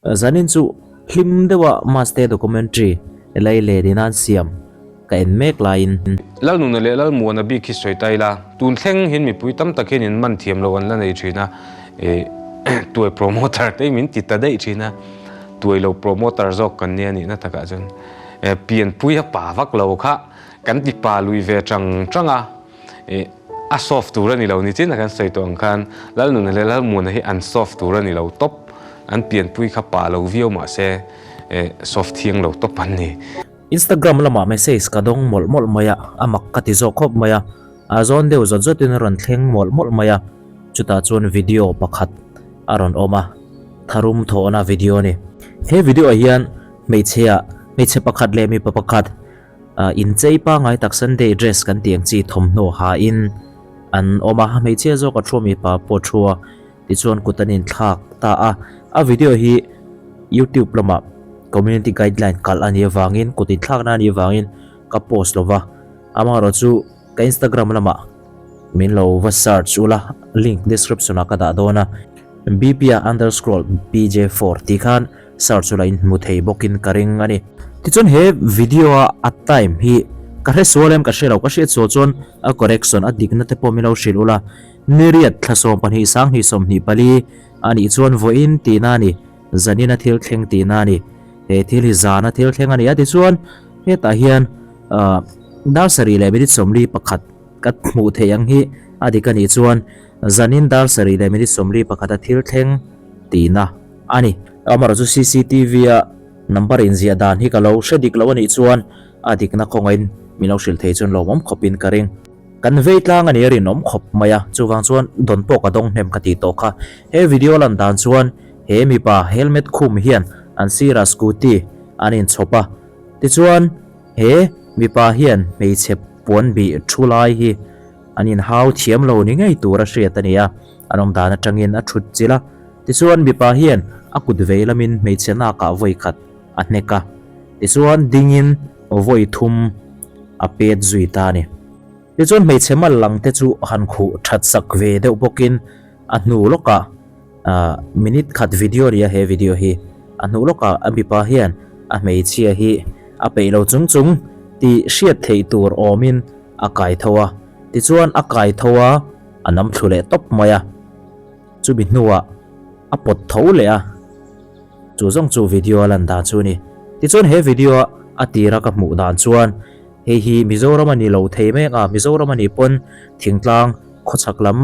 Zanin chu hlim deuha Maste documentary lei leh din an siam ka en mek laiin. Lalnuna leh Lalmuana bik hi sawi ta ila, tun thleng hian mipui tam tak hian in man thiam lo an la nei thin a, tuai promoter te hi min ti ta daih thin a, tuai lo promoter zawk kan nia nihna takah chuan pianpui a pa vak lo kha kan ti pa lui ve chang chang a. A soft tur a ni lo nichin a kan sawi tawh ang khan Lalnuna leh Lalmuana hi an soft tur a ni lo tawp, an pianpui kha pa lo viau mahse soft thiang lo tawp an ni. Instagram lamah message ka dawng mawlh mawlh mai a, a mak ka ti zawk khawp mai a, a zawn deuh zawt zawtin a rawn thleng mawlh mawlh mai a, chutah chuan video pakhat a rawn awm a, tharum thawhna video a ni. He video ah hian hmeichhia, hmeichhe pakhat leh mipa pakhat, Inchei pangai tak Sunday dress kan tih ang chi thawmhnaw hain an awm a, hmeichhia zawk a thu a mipa pawh a thu a, tichuan kut an inthlak ta a. A video hi YouTube lamah community guideline kalh a nih avangin kut inthlakna a nih avangin ka post lo va, amaherawhchu ka Instagram lamah min lo va search ula link description ah ka dah dawn a, bpa underscore bj4 tih khan Search chu la in hmu thei bawkin ka ring a ni. Tichuan he video a a time hi ka hre sual em ka hre lo, ka hriat sual chuan a correction a dikna te pawh min lo hrilh ula. Niriat thla 12 sanghnih 24 a nih chuan vawiin tihna a ni, zanin a thil thleng tihna a ni. He thil hi zan a thil thleng a ni a tichuan hetah hian ah dar sarih leh minute 41 ka hmuh theih ang hi a dik a nih chuan zanin dar sarih leh minute 41 a thil thleng tihna a ni. Amaherawhchu cctv a number inziah dan hi ka lo hre dik lo a nih chuan a dikna khawngaihin min lo hrilh thei chuan lawmawm khawpin ka ring. Kan vei tlang a ni a rinawm khawp mai a, chuvang chuan dawn pawh ka dawng hnem ka tih tawh kha. He video lan dan chuan he mipa helmet khum hian an sirah scooty an inchhawp a, tichuan he mipa hian hmeichhe puan bih thu lai hi an inhau thiam lo ni ngei tur a hriat a ni a, an awm dan atangin a thut chilh a. Tichuan mipa hian a kut vei lamin hmeichhe nakah vawi khat a hnek a, tichuan dingin vawi thum a pet zui ta a ni. Tichuan hmeichhe mal lang te chu han khuh that sak ve deuh bawkin a hnu lawkah minute khat video nia he video hi a hnu lawkah a mipa hian a hmeichhia hi a peih lo chung chung tih hriat theih tur awmin a kai tho a, tichuan a kai tho a a nam thlu leh tawp mai a. Chumi hnuah a pawt tho leh a, chu zawng chu video a lan dan chu a ni. Tichuan he video a a tira ka hmuh dan chuan hei hi Mizoram a ni lo thei mek a, Mizoram a nih pawn thingtlang khawchhak lam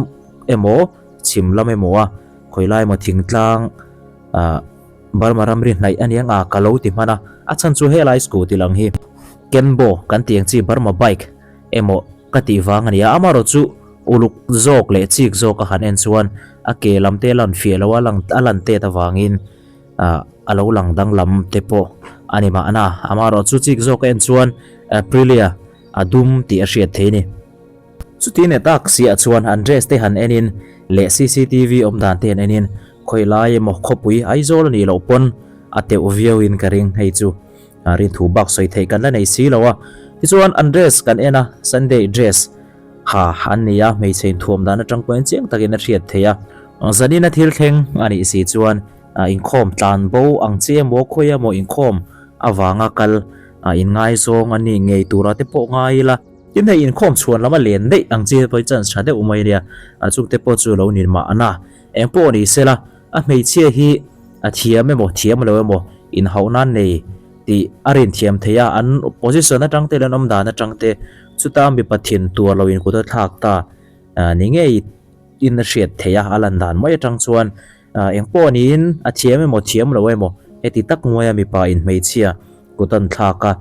emaw chhim lam emaw a khawi lai emaw thingtlang ah Burma ramri hnaih a nia nga ka lo ti hman a, a chhan chu helai scooty lang hi Kenbo kan tih ang chi Burma bike emaw ka tih vang a ni a, amaherawhchu uluk zawk leh chik zawk a han en chuan a ke lam te lan fiah lo a lang a lan tet avangin ah a lo lang danglam te pawh a ni mahna, amaherawhchu chik zawk a en chuan Aprilia a dum tih a hriat thei a ni. Chuti ne tak siah chuan an dress te han enin leh cctv awm dan te han enin khawi lai emaw khawpui Aizawl a nih loh pawn a teuh viauin ka ring hei chu. Rinthu bak sawi theih kan la nei si lo a, tichuan an dress kan en a, Sunday dress ha an ni a, hmeichhe inthuam dan atang pawhin chiang takin a hriat theih a. Zanina thil thleng a nih si chuan inkhawm tlan bo ang che emaw khawi emaw inkhawm avanga kal inngaizawng a nih ngei tura te pawh ngai ila. Tin hei inkhawm chhuan lama len daih ang chi pawh hi chance tha deuh mai a nia, chungte pawh chu lo ni mahna eng pawh ni sela A hmeichhia hi a thiam emaw thiam lo emaw inhauh nan nei tih a rin thiam thei a, an position atang te leh an awm dan atang te chuta mipa thin tur lo inkut a thlak ta ni ngei in a hriat theih a, a lan dan mai atang chuan eng pawh niin a thiam emaw thiam lo emaw heti tak nguaia mipa in hmeichhia kut an thlak a,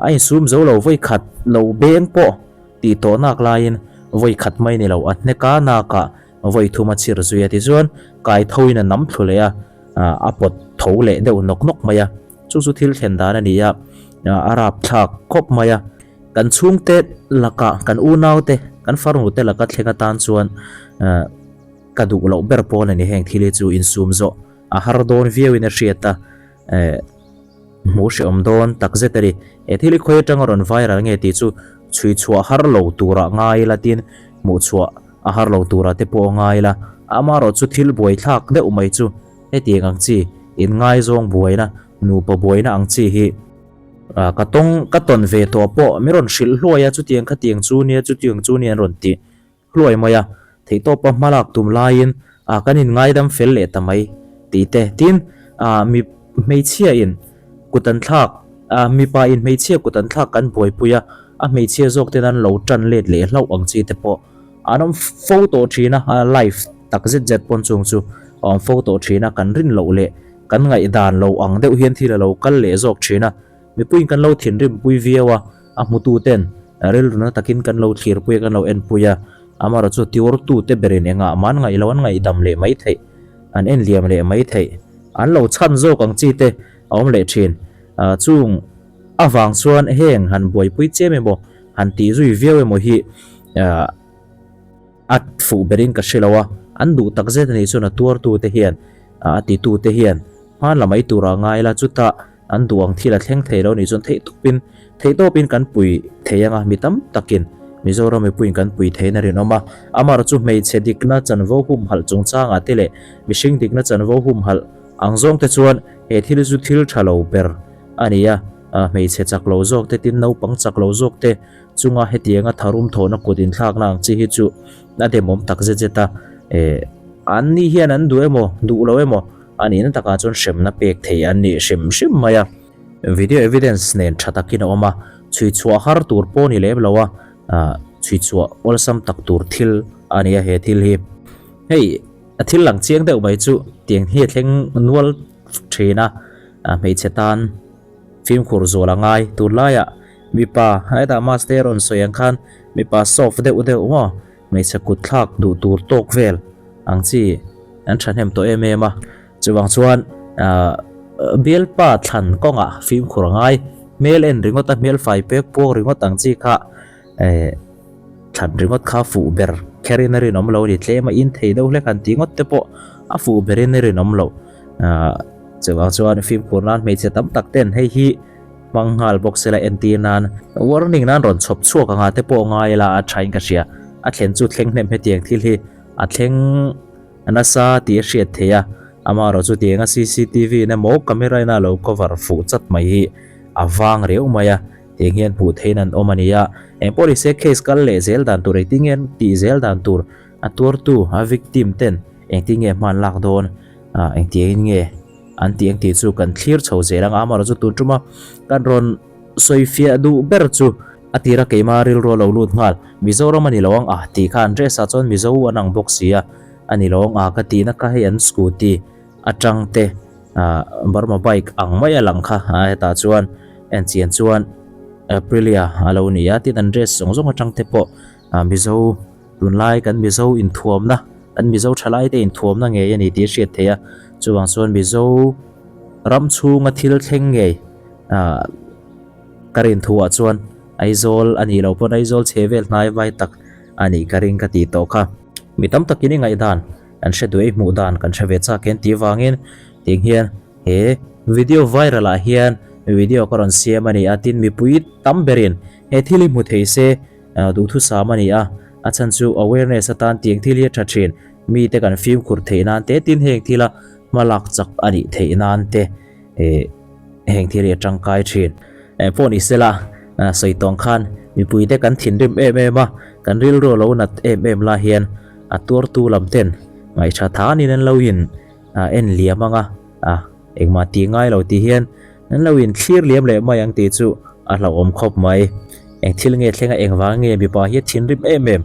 a insum zo lo vawi khat lo beng pawh tih tawh nak laiin vawi khat mai ni lo a hnek a nakah Vawi thum a chhir zui a tichuan kai tho in a nam thlu leh a, a pawt tho leh deuh nawk nawk mai a, chu chu thil thlen dan a ni a, a rap thlak khawp mai a. Kan chhungte lakah kan unaute kan farnute laka thleng atan chuan ka duh loh ber pawn a ni heng thil hi chu insum zawh a har dawn viau in a hriat a. Hmuh hrehawm dawn tak zet a ni. He thil hi khawi atanga rawn viral nge tih chu chhui chhuah har lo turah ngai ila tin hmuh chhuah a har lo turah te pawh a ngai ila. Amaherawh chu thil buaithlak deuh mai chu hetiang ang chi Inngaizawng buaina, nupa buaina ang chi hi ka tawng ka tawn ve tawh pawh min rawn hrilh hluai a, chutiang khatiang chu nia, chutiang chu nia an rawn ti hluai mai a. Theihtawpa hmalak tum laiin kan inngaidam fel leh ta mai tih te. Tin, mi hmeichhia in kut an thlak, mipa in hmeichhia kut an thlak kan buaipui a, a hmeichhia zawk ten an lo tan let leh hlauh ang chi te pawh an awm fo tawh thin a, live tak zet zet pawn chung chu a awm fo tawh thin a, kan rin loh leh kan ngaihdan lo ang deuh hian thil a lo kal leh zawk thin a, mipuiin kan lo thinrim pui viau a, a hmutu ten rilru na takin kan lo thlir pui a, kan lo en pui a, amaherawh chu tiawrtu te berin engah mah an ngaih lo, an ngaihdam leh mai theih, an en liam leh mai theih, an lo chhan zawk ang chi te a awm leh thin, chung avang chuan heng han buaipui chiam emaw han tih zui viau emaw hi a fuh berin ka hre lo a, an duh tak zet a nih chuan a tuartu te hian a titu te hian hman la mai tura ngai la chutah an duh ang thil a thleng thei lo nih chuan theih tawpin theih tawpin kan pui thei anga mi tam takin Mizoram mipuiin kan pui theiin a rinawm a, amaherawh chu hmeichhe dikna chanvo humhalh chungchangah te leh mihring dikna chanvo humhalh ang zawng te chuan he thil chu thil tha lo ber a ni a, hmeichhe chak lo zawk te tin naupang chak lo zawk te chunga hetianga tharum thawhna kut inthlakna ang chi hi chu a demawm tak zet zet a, eh an ni hian an duh emaw duh lo emaw a nihna takah chuan hremna pek thei an nih hrim hrim mai a. Video evidence nen tha takin a awm a, chhui chhuah har tur pawh ni lem lo a, chhui chhuah awlsam tak tur thil a ni a he thil hi. Hei a thil lang chiang deuh mai chu tiang hi a thleng nual thin a, hmeichhe tan fimkhur zual a ngai. Tunlaiah mipa hetah master rawn sawi ang khan mipa soft deuh deuh maw hmeichhe kut thlak duh tur tawk vel ang chi an thahnem tawh em em a. Chuvang chuan bialpa thlan kawngah fimkhur a ngai. Hmel en ringawt a hmel fai pek puak ringawt ang chi kha thlan ringawt kha fuh ber kherin a rinawm lo a ni. Tlem a in thei deuh hlek han tih ngawt te pawh a fuh berin a rinawm loh. Chuvang chuan fimkhur nan hmeichhe tam tak ten hei hi hmang nghal bawk sela entir nan warning nan rawn chhawp chhuak anga te pawh ngai ila a tha in ka hria. A thlen chu thleng hnem hetiang thil hi a thleng nasa tih a hriat theih a, amaherawh chu tianga cctv in emaw camera in a lo cover fuh chat mai hi a vang riau mai a, tiang hian hmuh theihin an awm a ni a. Engpawh ni se case kal leh zel dan tur engtin nge an tih zel dan tur a tuartu a victim ten engtin nge hman lak dawn engtiangin nge an tih ang tih chu kan thlir chho zel ang a, amaherawh chu tun tuma kan rawn sawifiah duh ber chu a tira keimah rilru a lo lut nghal Mizoram a ni lo ang a tih kha an dress ah chuan Mizo an ang bawk si a, a ni lo ang a ka tihna kha hei an scooty atang te ah Burma bike ang mai a lang kha a hetah chuan en chian chuan Aprilia a lo ni a tin an dress zawng zawng atang te pawh ah Mizo tunlai kan Mizo inthuamna kan Mizo thalai te inthuamna ngei a ni tih a hriat theih a chuvang chuan Mizo ram chhunga thil thleng ngei ah ka rin thu ah chuan Aizawl a nih loh pawn Aizawl chhe vel hnai vai tak a nih ka ring ka tih tawh kha. Mi tam takin i ngaihdan kan hre duh e, i hmuh dan kan hre ve chak hian tih vangin tiang hian he video viral ah hian video ka rawn siam a ni a, tin mipui tam berin he thil hi hmu thei se duhthusam a ni a, a chhan chu awareness atan tiang thil hi a tha thin, mite kan fimkhur theih nan te tin heng thila hma lak chak a nih theih nan te. Eh heng thil hi a tangkai thin. Eh pawh ni sela sawi tawng khan mipui te kan thinrim em em a, kan rilru a lo nat em em lai hian a tuartu lam ten ngaihṭha thanin an lo in en liam ang a, a engmah tih ngai lo tih hian an lo in thlir liam leh mai ang tih chu a hlauhawm khawp mai. Eng thil nge thleng a engvang nge mipa hi a thinrim em em,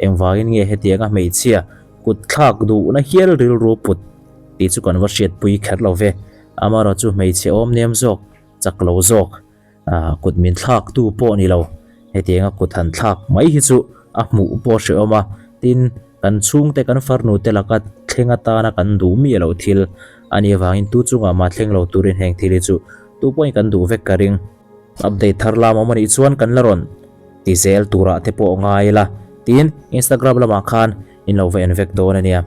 engvangin nge hetianga hmeichhia kut thlak duhna hial rilru put tih chu kan va hriatpui kher lo ve. Amaherawh chu hmeichhe awm nem zawk, chak lo zawk, kut min thlak tu pawh ni lo, hetianga kut han thlak mai hi chu a hmuh pawh hrehawm a, tin kan chhungte kan farnu te laka thleng atana kan duh miah loh thil a nih avangin tu chungah mah thleng lo turin heng thil hi chu tu pawhin kan duh vek ka ring. Update thar lam awm a nih chuan kan la rawn ti zel turah te pawh ngai ila, tin Instagram lamah khan in lo va en vek dawn a nia.